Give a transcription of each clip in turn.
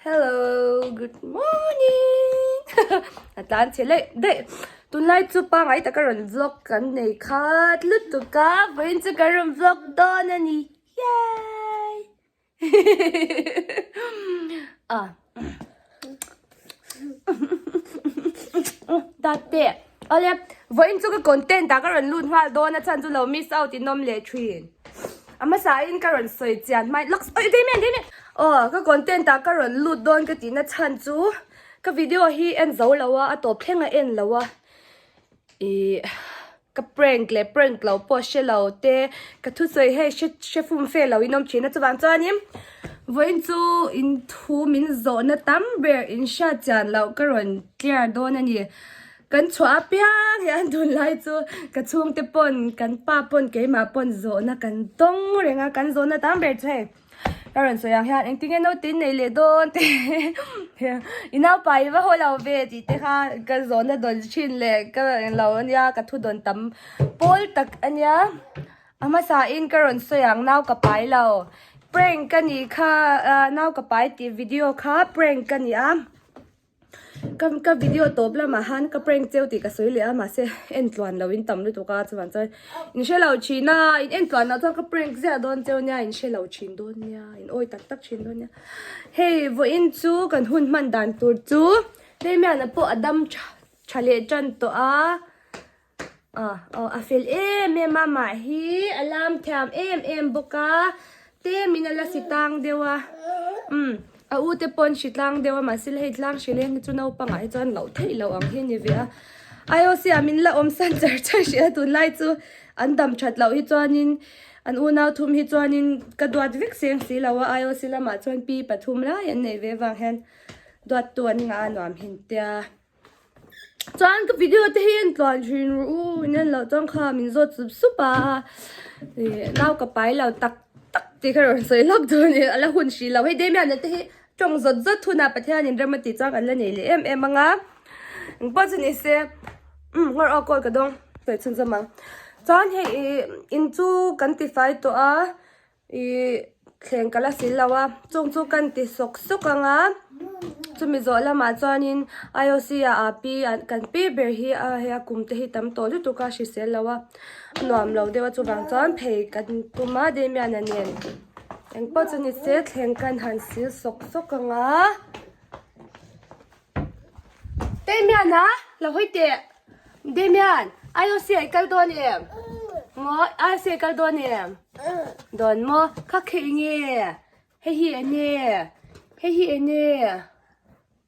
Hello, good morning. A tlan chhe leh daih. Tunlai chu pangai taka rawn vlog kan nei khat lutuk a, vawiin chu kan rawn vlog dawn a ni. Yay! Ah. Tate. Awle, vawiin chu ka content ah ka rawn lut nghal dawn a chhan chu lo miss out in awm leh thin. A hmasa in ka rawn sawi chian hmai lawk oi Damien Damien aw ka content ah ka rawn lut dawn ka tihna chhan chu ka video hi en zo lo a a tawp thleng a en lo a ih ka prank leh prank lo pawh hre lo te ka thusawi hei hre hre fum fe lo in awm thin a chuvang chuanin vawiin chu in thu min zawhna tam ber in hriat chian loh ka rawn clear dawn a ni. Kan chhuah apiang hian tunlai chu ka chhungte pawn kan pa pawn keimah pawn zawhna kan tawng reng a, kan zawhna tam ber chu hei ka rawn sawi ang hian engtin nge naute in nei leh dawn te i naupai i va haw lo ve tih te kha ka zawhna dawn thin leh ka englo ania ka thu dawn tam pawl tak ania a hmasa in ka rawn sawi ang nau ka pai lo prank ka nih kha nau ka pai tih video kha prank ka ni a. Ka ka video tawp lamah han ka prank cheu tih ka sawi leh a mahse en tluan lo in tam lutuk a chuan chuan in hre lo thin a in en tluan loh chuan ka prank ziah dawn cheu nia in hre lo thin dawn nia in awi tak tak thin dawn nia hei vawiin chu kan hun hman dan tur chu Damian-a pawh a dam tha tha leh tan tawh a. Aw aw a fel em em a mah hi a lam thiam em em bawk a tlemin a la si tang deuh a umm a u te pawn hri tlang deuh a mahse hei tlang hri leng hi chu naupangah hi chuan loh theih loh ang hi a ni ve a I_O_C ah min la awm san char char hrih a tunlai chu an dam that loh hi chuanin an unau thum hi chuanin ka duat vek seng si lo a I_O_C lamah chuan pi pathum lai an neih ve vang hian duat tu an ngah a nuam hin tia. Chuan ka video te hi en tluan thin ru u in en loh chuan kha min zawt sup sup a ih nau ka pai lo tak tak tih kha rawn sawi lawk dawn a ni a la hun hrih lo hei Damian-a te hi tawng zawt zawt hunah Pathianin rem a tih chuan kan la nei leh em em ang a engpawh chu ni se umm nghawr aw call ka dawng sawi chhunzawm ang chuan hei ih in chu kan tifai tawh a. Ih thleng ka la sil lo a chung chu kan ti sawk sawk ang a chumi zawh lamah chuanin I_O_C ah a pi kan pi ber hi a hei a kum te hi tam tawh lutuk a hrisel lo a a nuam lo deuh a chuvang chuan phei kan tum a Damian-a nen engpawh chu ni se thleng kan han sil sawk sawk ang a. Damian-a lo hawi teh Damian I_O_C ah i kal dawn em maw I_O_C ah i kal dawn em dawn maw kha khi eng nge hei hi eng nge hei hi eng nge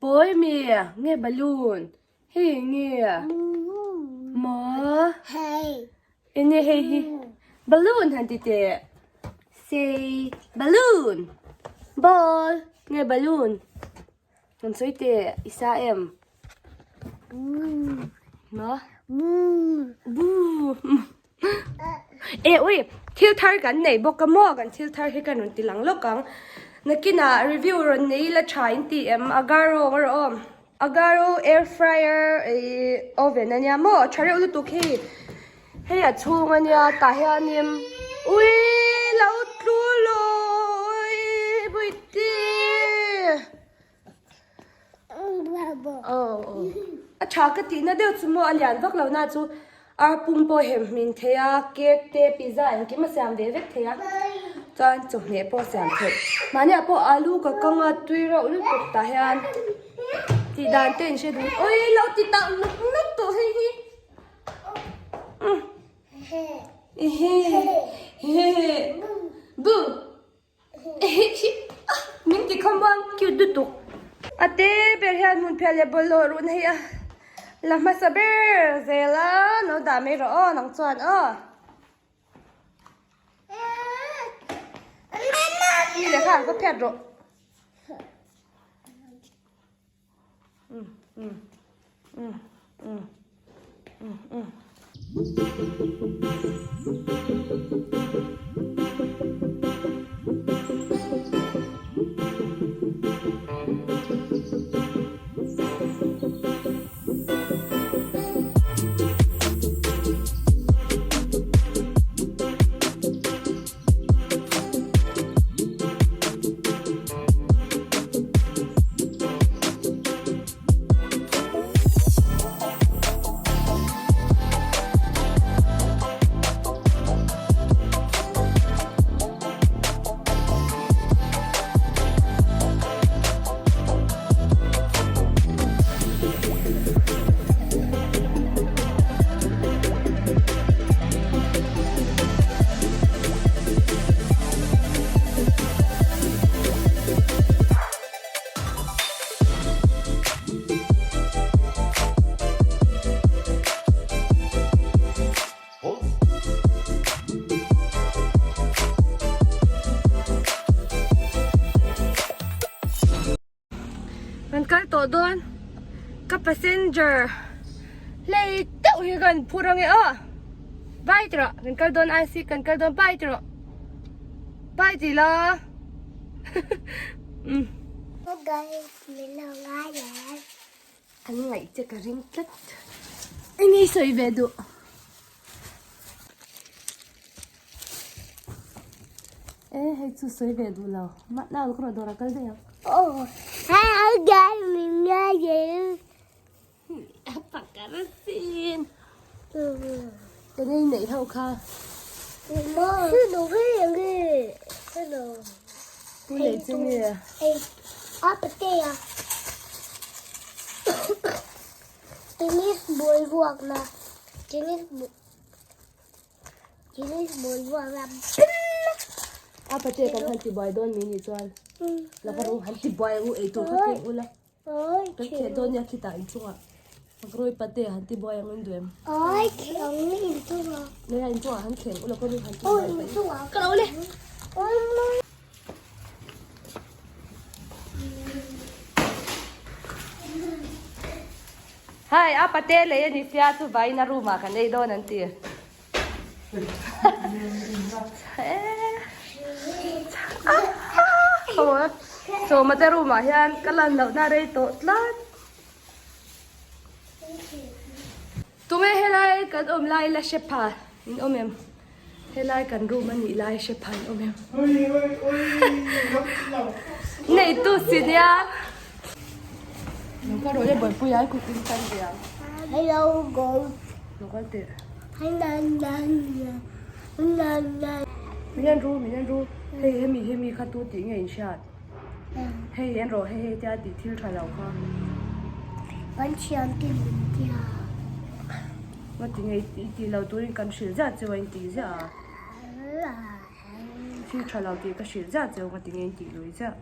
pawi mi nge balloon hei eng nge maw eng nge hei hi balloon han ti teh say balloon ball nge balloon. Kan sawi teh i sa em? Maw? Buu. E ui thil thar kan nei bawk a maw kan thil thar hi kan rawn ti lang lawk ang. Nakinah review rawn nei ila tha in ti em Agaro ang erawh aw. Agaro air fryer ih oven ania maw tha reuh lutuk hei. Hei a chhung ania tah hianin ui lo tlu lawi Bawihte aw a tha ka tihna deuh chu maw a lian vak lo na chu ar pum pawh hem hmin thei a cake te pizza engkim a siam ve vek thei a chuan chawhmeh pawh a siam theih mahni ah pawh alu ka kang a tui reuh lutuk tah hian tih dan te in hre duh ui lo ti tak nuk nuk tawh hei hi. Min ti khawm ang cute lutuk. A te ber hian hmun phiah leh bawlhhlawh run hei a la hmasa ber zel a lo dah mai rawh aw nang chuan aw. Mi leh kha va phiat rawh. Kan kal tawh dawn. Ka passenger hlei deuh hi kan phur ange aw. Bye ti rawh. Kan kal dawn IC kan kal dawn bye ti rawh. Bye ti la. Umm. Guys, min lo ngai em? An ngaih che ka ring tlat. Eng i sawi ve duh. E hei chu sawi ve duh lo. Mah na ka rawn dawr a kal daih ang. Oh, hi guys, min ngai em? A pakar sin. Ka nei neih ho kha. Hello, hello, hello. Tu nei chu nge? Hey, apa te ya? Tennis ball vuak na. Tennis ball. Tennis ball vuak na. Apa te kan han ti buai dawn mi ni chuan. La ka ru han ti buai u ei tur kha keng ula. Kan kheh dawn nia khitah inchungah Pakroi pate han ti buai ang in duh em? Oi kheng inchungah. Nge inchungah han kheng ula ka ru han ti buai inchungah. Ka lo le. Hai a pate lei a ni sia chu vain a room ah kan ei dawn an ti. Sawma te room ah hian ka lan lohna rei tawh tlat. Tunge helai kan awm lai la hre pha in awm em? Helai kan room a nih lai hre pha in awm em? Neitu si nia. Lo kal rawh le bawihpui ai kut in tan ve ang. Hello gold. Lo kal teh. Min en ru, min en ru. Hei hemi hemi kha tu tih nge in hriat? Hei en rawh hei hei tia tih thil tha lo kha. Kan thiam te min tia. Nga ti nge i tih lo turin kan hrilh ziah cheu a in tih ziah a. Thil tha lo tih ka hrilh ziah cheu nga ti nge in tih lui ziah.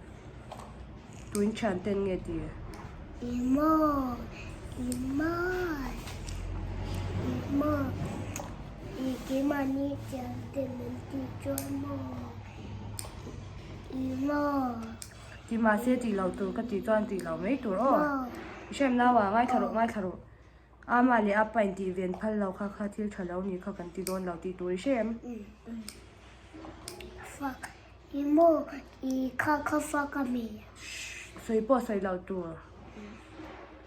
Tuin thian ten nge ti? I maw, i maw, i maw, i keimahni thian ten an tih chuan maw, i maw. Ti mahse tih loh tur ka tih chuan tih loh mai tur aw. I hrem nau ah ngaithla rawh ngaithla rawh. Ama leh apa in tih ven phal lo kha kha thil tha lo ni kha kan ti dawn lo tih tur i hrem. Fuck. I maw i kha kha fak a mi? Sawi pawh sawi loh tur.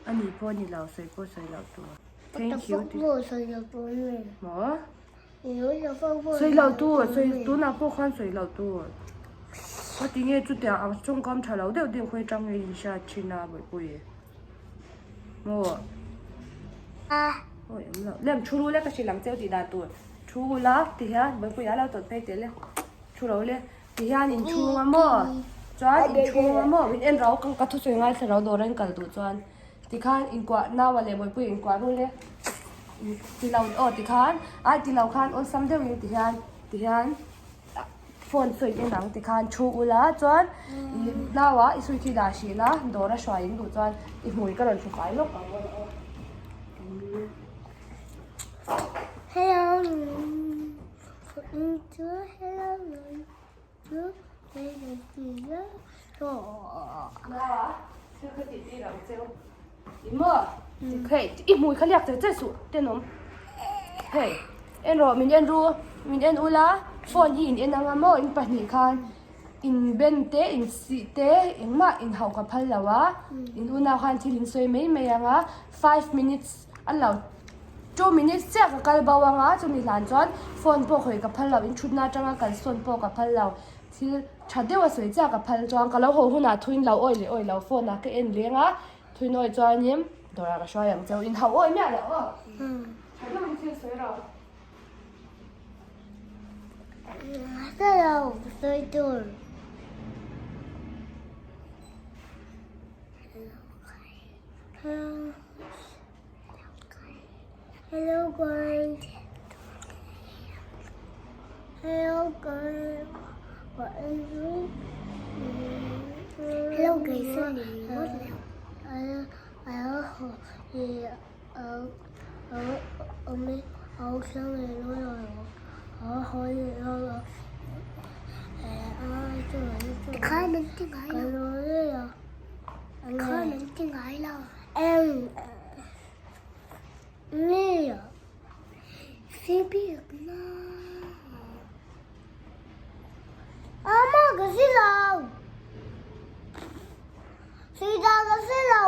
A ni pawh ni lo, sawi pawh sawi loh tur. Thank you. Fak pawh sawi loh tur mi? Maw? Sawi Sawi loh tur, sawi tunah pawh khan sawi loh tur. Ka ti nge chutiang ang tawngkam tha lo deuh deuh khawi atang nge in hriat thin a Bawihpui. Maw? Awi awm lo. Lem thu ru le ka hrilh ang cheu tih dan tur. Thu ula ti hian Bawihpui a lo tawt phei tel e. Thu lo le, ti hian inchhung a maw? Chuan inchhung a maw? Min en rau ka thusawi ngaithla rau dawr a in kal duh chuan tikhan inkuah naua leh bawihpui inkuah rul e ti lo aw tikhan ai ti lo khan awlsam deuhin ti hian ti hian phone sawi en ang tikhan thu ula chuan i naua i switch i dah hrilh a dawr a hruai in duh chuan i hmui ka rawn hmu fai lawk ang aw. Hello. I hmui kha liak che che suh tenawm hei en rawh min en ru min en ula phone hi in en anga maw in pahnih khan in ben te in sih te engmah in hauh ka phal lo a in unau khan thil in sawi mai mai anga five minutes A lo two minutes chiah ka kal bo anga chumi hlan chuan phone pawh hawi ka phal lo in thutna atanga kal sawn pawh ka phal lo thil tha deuh a sawi chiah ka phal chuan ka lo haw hunah thuin lo awi leh awi lo phone ah ka en leng a thuin awi chuanin dawrah ka hruai ang cheu in hauh awi miah loh aw tha deuhin thil sawi rawh. Hello sawi tur. Hello Hello guys. Hello guys. Hello guys. Khan an ti ngai lo. Eng nge si bik na. Ama ka si lo. Si da ka si lo.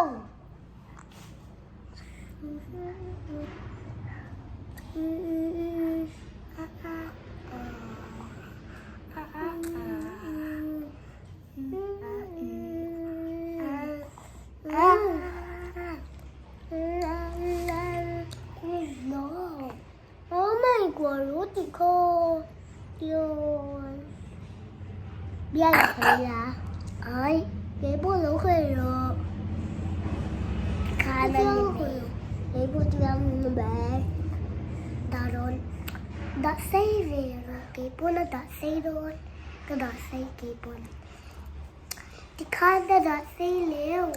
Ka dah sei keipawn. Tikhan ka dah sei leu.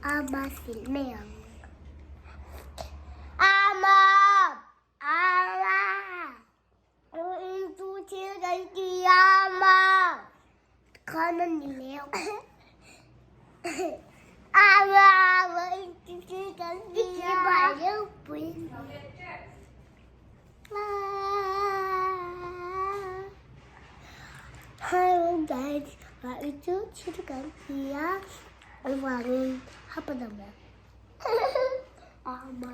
Ama sil mai ang. Ama! Ama! Chu thil kan ti ama. Khan a ni leu. Ama! Chu thil kan ti ama. Hello guys, chu thil kan ti a. Avangin hapadama. Ama.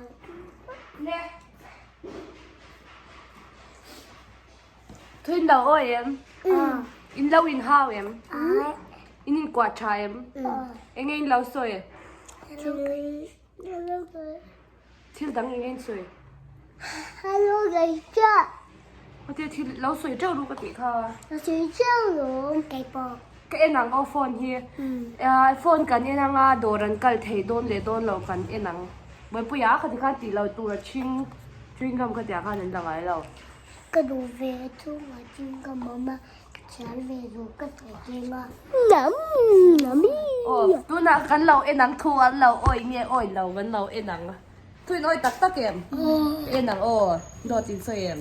Thuin lo awi em? In lo in hau em? In in kuah tha em? Enge in lo sawi? Thil dang enge in sawi? Atia thil lo sawi teuh ru ka tih kha. Ka en ang aw phone hi. Phone kan en anga dawr an kal thei dawn leh dawn lo kan en ang. Bawipuia kha tikhan tih lo tur a chhing chewing gum kha tiah khan an la ngai lo. Ka duh ve chung a chewing gum awm a, ka thial ve duh ka sawi keng a. Nam nami. Aw tunah kan lo en ang thu an lo awi nge awi lo kan lo en ang. Thu in awi tak tak em? En ang aw dawt in sawi em?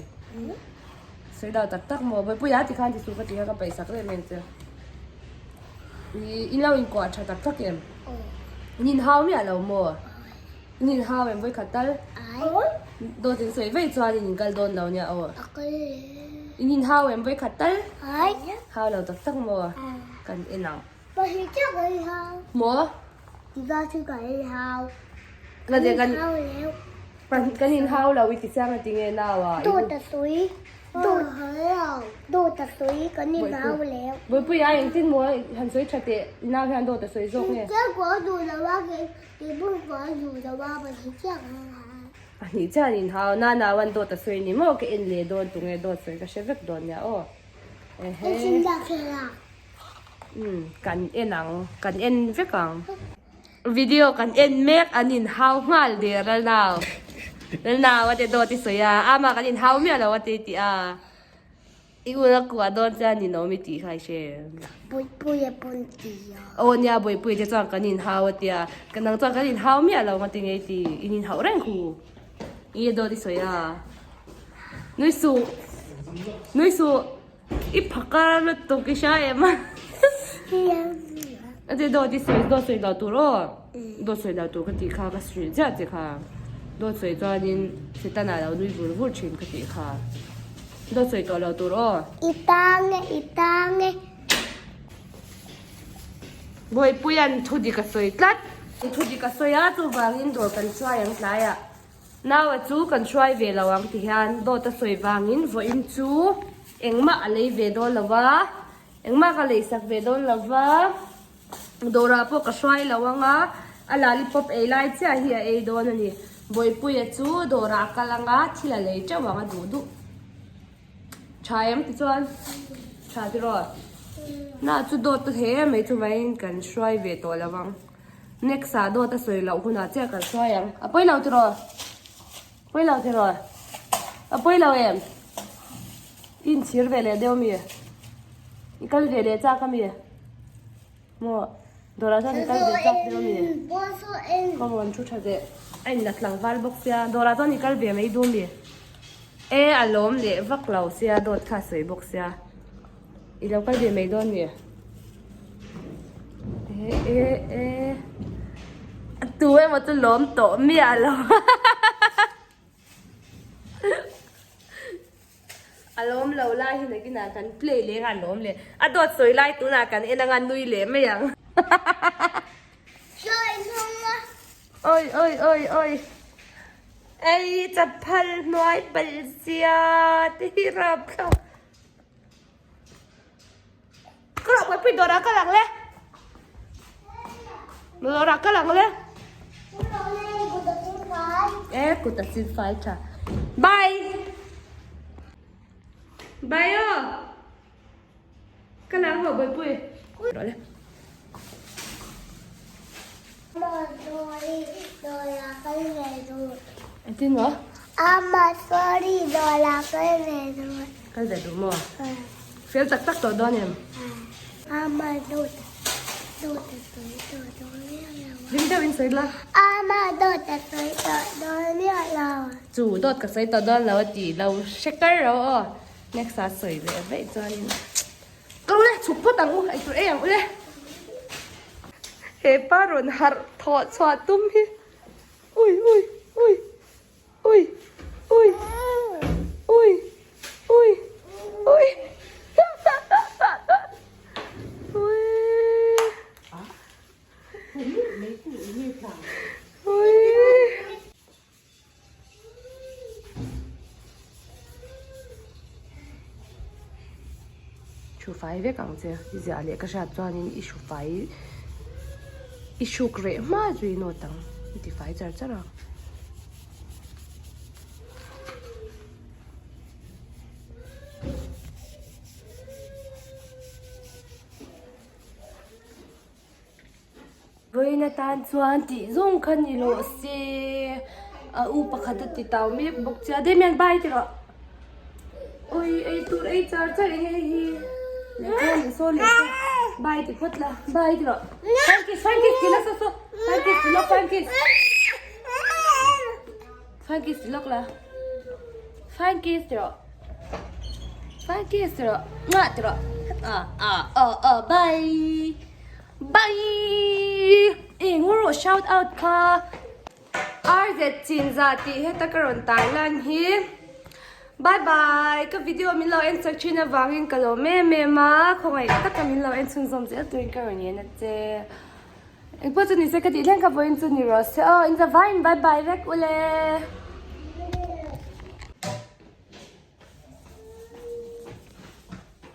Sawi dau tak tak maw Bawipuia tikhan ti suh ka ti kha ka paihsak rem em che. I lo inkuah tha tak tak em? In inhau miah lo maw? In inhau em vawikhat tal? Dawt in sawi vei chuan in inkal dawn lo nia aw. In inhau em vawikhat tal? Hau lo tak tak maw? Kan en ang. Maw? Kan inhau lo i ti chiang a ti nge nau a. Bawipuia engtin maw han sawi tha teh i nau hian dawt a sawi zawk nge. Pahnih chian inhau na nau an dawt a sawi ni maw ka en leh dawn tunge dawt sawi ka hre vek dawn nia aw. Umm kan en ang kan en vek ang. Video kan en mek an inhau nghal der a nau nau a te dawt i sawi a ama kan inhau miah lo a ti tih a i ul a kuah dawn chuan ninawm i tih kha i hre em? Buipuia pawn ti a. Aw nia Buipuia te chuan kan inhau a tia ka nang chuan kan inhau miah lo nga ti nge i ti in inhauh reng hu i dawt i sawi a nui suh nui suh. I phakar lutuk i hria em a? A ti dawt i sawi dawt sawi lo tur aw dawt sawi lo tur ka tih kha ka hrilh chiah che kha dawt sawi chuanin Setana lo nui vur vur thin ka tih kha dawt sawi tawh lo tur aw. I tang e i tang e. Bawipuia'n thu dik a sawi tlat. Thu dik a sawi a chuvangin dawr kan hruai ang tlaiah. Naua chu kan hruai ve lo ang ti hian dawt a sawi vangin vawiin chu engmah a lei ve dawn lo va, engmah ka leisak ve dawn lo va, dawrah pawh ka hruai lo ang a, a lollipop ei lai chiah hi a ei dawn a ni. Bawipuia chu dawrah a kal ang a, thil a lei teuh ang a duh duh. Tha em tichuan tha tiraw? Na chu dawt ta hle mai chuvangin kan hruai ve tawh lo ang. Next ah dawt a sawi loh hunah chiah kan hruai ang. A pawi lo tiraw? Pawi lo tiraw? A pawi lo em? I inchhir ve leh deuh ami? I kal ve leh chak ami? Maw? Dawrah chuan i kal ve chak deuh ami? Ka rawn thu tha teh. A inla tlangval bawk sia. Dawrah chuan i kal ve mai duh ami? E a lawm leh vak lo sia dawt kha a sawi bawk sia i lo kal ve mai dawn ni e e e a tu emaw chu lawm tawh miah lo A lawm lo lai hi nakinah kan play leng a lawm leh a dawt sawi lai tunah kan en anga nui leh mai ang. Oi oi oi oi ei chaphal hnuai palh zia te hi rap thlak. Ka rawh buaipui dawrah kal ang le. Dawrah kal ang le. E kut a sin fai tha. Bye. Bye o. Ka lang ho buaipui. Rawh le. Engtin maw? Ama sorry dawla kal ve duh. Kal ve duh maw? Fel tak tak tawh dawn em? Ama dawt dawt a sawi tawh dawn miah lo a. Ring deuh in sawi la. Ama dawt a sawi tawh dawn miah lo a. Chu dawt ka sawi tawh dawn lo a ti lo hre kar ro aw. Next ah sawi leh vaih chuanin. Ka ule chhuk phawt ang u, eitur ei ang ule. He pa rawn harh thawh chhuah tum hi ui ui ui ui ui ui ui ui ui ui. Thu fai vek ang che i ziah leh ka hriat chuanin i hru fai i hruk reh hma chu i nawt ang i ti fai char char ang. Vawiin atan chuan tih zawng kha ni rawh se a u pakhat a ti tau mek bawk che a Damian bye ti rawh ui ei tur ei char char eng hei hi lehkha ni sawn leh ta bye ti phawt la bye ti rawh fine kiss fine kiss ti la saw saw fine kiss ti lawk fine kiss fine kiss ti lawk la fine kiss ti rawh fine kiss ti rawh ngah ti rawh ah ah oh oh bye. Bye! Eng rawh shout out kha RZ Chinza tih heta ka rawn tar lan hi Bye bye! Ka video min lo en chak thin avangin ka lawm em em a, khawngaih taka min lo en chhunzawm zel turin ka rawn en a che. Engpawh chu nise ka tih thleng kha vawiin chu ni rawh se aw, in zavaiin bye bye vek ule!